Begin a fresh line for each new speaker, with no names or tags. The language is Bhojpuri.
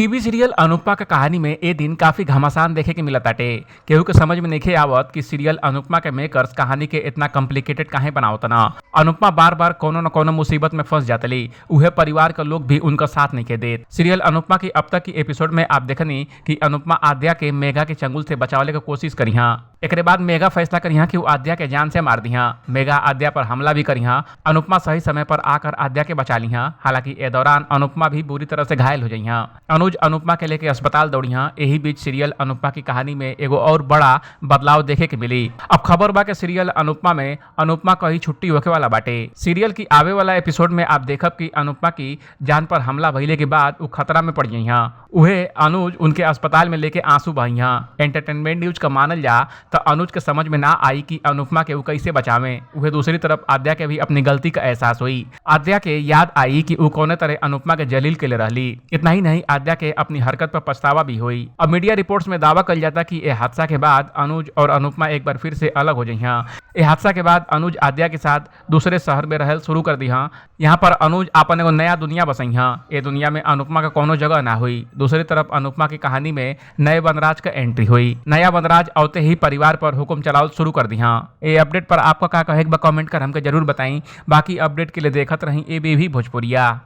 टीवी सीरियल अनुपमा के कहानी में ए दिन काफी घमासान देखे के मिलत ताटे। केहू के समझ में नइखे आवत कि सीरियल अनुपमा के मेकर्स कहानी के इतना कॉम्प्लिकेटेड काहे बनावत न। अनुपमा बार बार कोनो न कोनो मुसीबत में फंस जातली, उहे परिवार के लोग भी उनका साथ नइखे देत। सीरियल अनुपमा की अब तक की एपिसोड में आप देखनी कि अनुपमा आद्या के मेघा के चंगुल से बचावे के कोशिश करिहा। एकरे बाद मेघा फैसला करिहा कि वो आद्या के जान से मार दिहा। मेघा आद्या पर हमला भी करिहा। अनुपमा सही समय पर आकर आद्या के बचा लिहा। हालांकि ए दौरान अनुपमा भी बुरी तरह से घायल हो जइहा। अनुज अनुपमा के लेके अस्पताल दौड़िहा। यही बीच सीरियल अनुपमा की कहानी में एगो और बड़ा बदलाव देखे के मिली। अब खबर बा के सीरियल अनुपमा में अनुपमा कहीं छुट्टी होखे वाला बाटे। सीरियल की आवे वाला एपिसोड में आप देखब कि अनुपमा की जान पर हमला भइले के बाद उ खतरा में पड़ जइहा। उहे अनुज उनके अस्पताल में लेके आंसू बहिहा। एंटरटेनमेंट न्यूज का मानल जा तो अनुज के समझ में ना आई कि अनुपमा के उ कैसे बचावें। उहे दूसरी तरफ आद्या के भी अपनी गलती का एहसास हुई। आद्या के याद आई कि उ कौने तरह अनुपमा के जलील के ले रहली। इतना ही नहीं, आद्या के अपनी हरकत पर पछतावा भी हुई। अब मीडिया रिपोर्ट्स में दावा कल जाता कि यह हादसा के बाद अनुज और अनुपमा एक बार फिर से अलग हो जइहा। यह हादसा के बाद अनुज आद्या के साथ दूसरे शहर में रहल शुरू कर दिहा। यहाँ पर अनुज अपन एगो नया दुनिया बसइहा। ये दुनिया में अनुपमा का कोनो जगह ना हुई। दूसरी तरफ अनुपमा की कहानी में नए वनराज का एंट्री हुई। नया वनराज आवते ही परिवार पर हुक्म चलावल शुरू कर दिहा। ये अपडेट पर आपका का कहे बा कमेंट कर हमके जरूर बताई। बाकी अपडेट के लिए देखत रही ए बी भोजपुरिया।